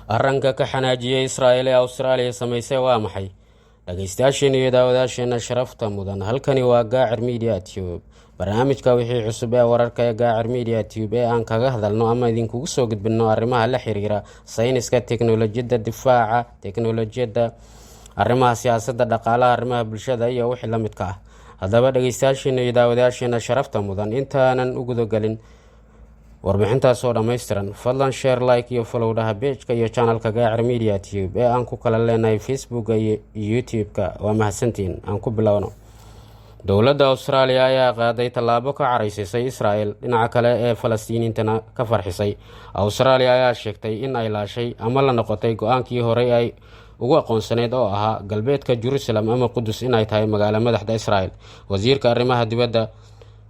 Arranka ka xanaajiyey Israa'il ee Austraaliya samaysay waa maxay? Dhageystayaasheena iyo daawadayaasheena sharafta mudan, halkani waa Gaacir Media Tube. Barnaamijka wixii cusub ee wararka ee Gaacir Media Tube ee aan kaga hadalno ama idinkugu soo gudbinno arrimaha la xiriira sayniska, teknolojiyadda, difaaca, teknolojiyadda, arrimaha siyaasadda, dhaqaalaha, arrimaha bulshada iyo wixii la midka ah. Haddaba, dhegeystayaasheena iyo daawadayaasheena sharafta mudan, intaanan u gudagelin warbixintaas oo dhammaystiran, fadlan share, like iyo follow dhaha page-ka iyo channel-ka Gaacir Media Tube ee aan ku kala leenahay Facebooka iyo YouTube-ka. Waa mahadsantiin. Aan ku bilowno. Dowladda Austraaliya ayaa qaaday tallaabo ka caraysiisay Israel, dhinaca kale ee Falastiiniintana ka farxisay. Austraaliya ayaa sheegtay in ay laashay ama la noqotay go-aankii horey ay ugu aqoonsaneyd oo ahaa galbeedka Jerusalem ama Qudus inay tahay magaalo madaxda Israel. Wasiirka arrimaha dibadda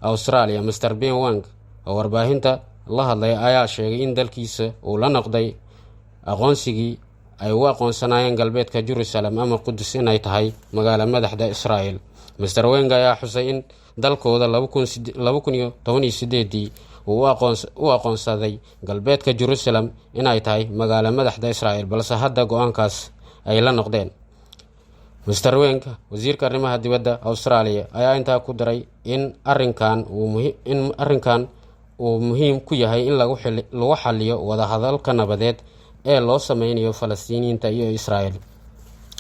Australia, Mr Ben Wang, oo warbaahinta la hadlay, ayaa sheegay in dalkiisa uu la noqday aqoonsigii ay ugu aqoonsanaayeen galbeedka Jerusalem ama Qudus inay tahay magaalo madaxda Israel. Mr Wang ayaa xusay in dalkooda 2018-dii uu u aqoonsaday galbeedka Jerusalem inay tahay magaalo madaxda Israel, balse hadda go-aankaas ay la noqdeen. Mr Wang, wasiirka arrimaha dibadda Australia, ayaa intaa ku daray in arrinkan uu muhiim ku yahay in lagu xaliyo wadahadalka nabadeed ee loo sameynayo Falastiiniyiinta iyo Israel.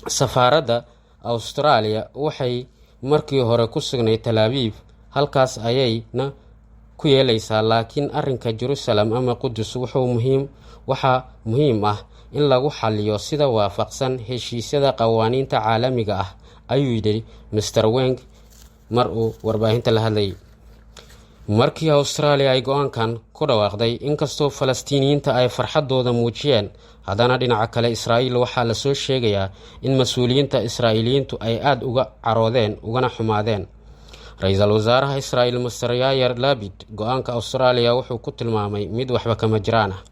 Safaaradda Australia waxay markii hore ku sugnayd Tel Aviv, halkaas ayayna ku yeelaysaa, laakiin arrinka Jerusalem ama Qudus wuxuu muhiim waxaa muhiim ah in lagu xaliyo sida waafaqsan heshiisyada qawaaniinta caalamiga ah, ayuu yidhi Mr Wang mar uu warbaahinta la hadlayay. Markii Austraaliya ay go-aankan ku dhawaaqday, inkastoo Falastiiniyiinta ay farxadooda muujiyeen, haddana dhinaca kale Israa'iil waxaa lasoo sheegayaa in mas-uuliyiinta Israa'iiliyiintu ay aada uga caroodeen ugana xumaadeen. Ra-iisul wasaaraha Israa'iil, Mister Yair Lapid, go-aanka Austraaliya wuxuu ku tilmaamay mid waxba kama jiraan ah.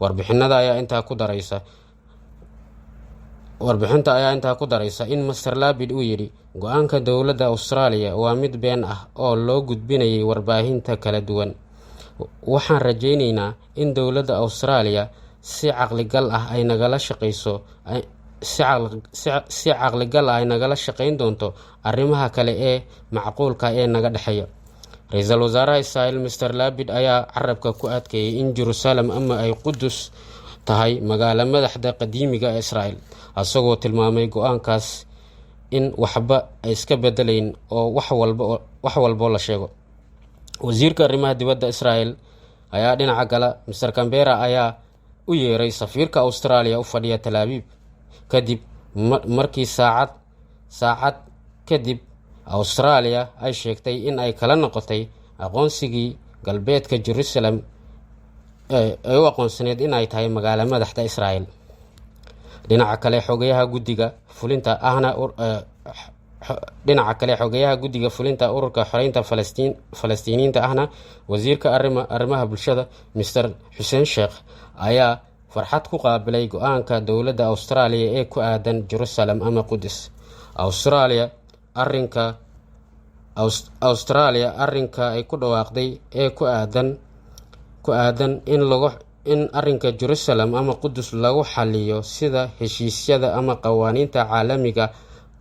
Warbixinta ayaa intaa ku daraysa in Mister Lapid uu yidhi: "Go-aanka dowladda Austraaliya waa mid been ah oo loo gudbinayay warbaahinta kala duwan. Waxaan rajayneynaa in dowladda Austraaliya si caqligal ah ay nagala shaqeyn doonto arrimaha kale ee macquulka ee naga dhexeeya." Ra-iisul wasaaraha Israa'iil, Mister Lapid, ayaa carabka ku adkeeyey in Jerusalem ama ay Qudus tahay magaalo madaxda qadiimiga ee Israel, isagoo tilmaamay go-aankaas in waxba ay iska bedelayn oo wax walboo la sheego. Wasiirka arrimaha dibadda Israel ayaa dhinaca gala Mister Canberra ayaa u yeeray safiirka Australia u fadhiya Tel Aviv kadib markii saacad kadib Australia ay sheegtay in ay kala noqotay aqoonsigii galbeedka Jerusalem ay u aqoonsaneyd in ay tahay magaalo madaxda Israel. Dhinaca kale, xogayaha guddiga fulinta ururka xoreynta Falastiiniyiinta, ahna wasiirka arrimaha bulshada, Mister Xuseen Sheekh, ayaa farxad ku qaabilay go-aanka dowladda Austraaliya ee ku aadan Jerusalem ama Qudus. Australia arrinka ay ku dhawaaqday ee ku aadan in arrinka Jerusalem ama Qudus lagu xaliyo sida heshiisyada ama qawaaniinta caalamiga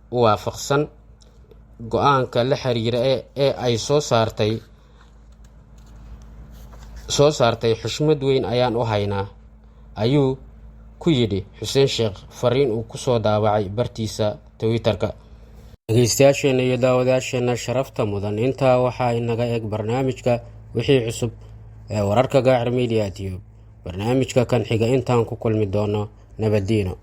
waafaqsan, go-aanka la xiriira ee ay soo saartay, xushmad weyn ayaan u haynaa, ayuu ku yidhi Xuseen Sheekh fariin uu kusoo daabacay bartiisa Twitter-ka. Dhegeystayaasheena iyo daawadayaasheena sharafta mudan, intaa waxaa inaga eg barnaamijka wixii cusub ee wararka Gaacir Media Tube. Barnaamijka kan xiga intaan ku kulmi doono, nabaddiino.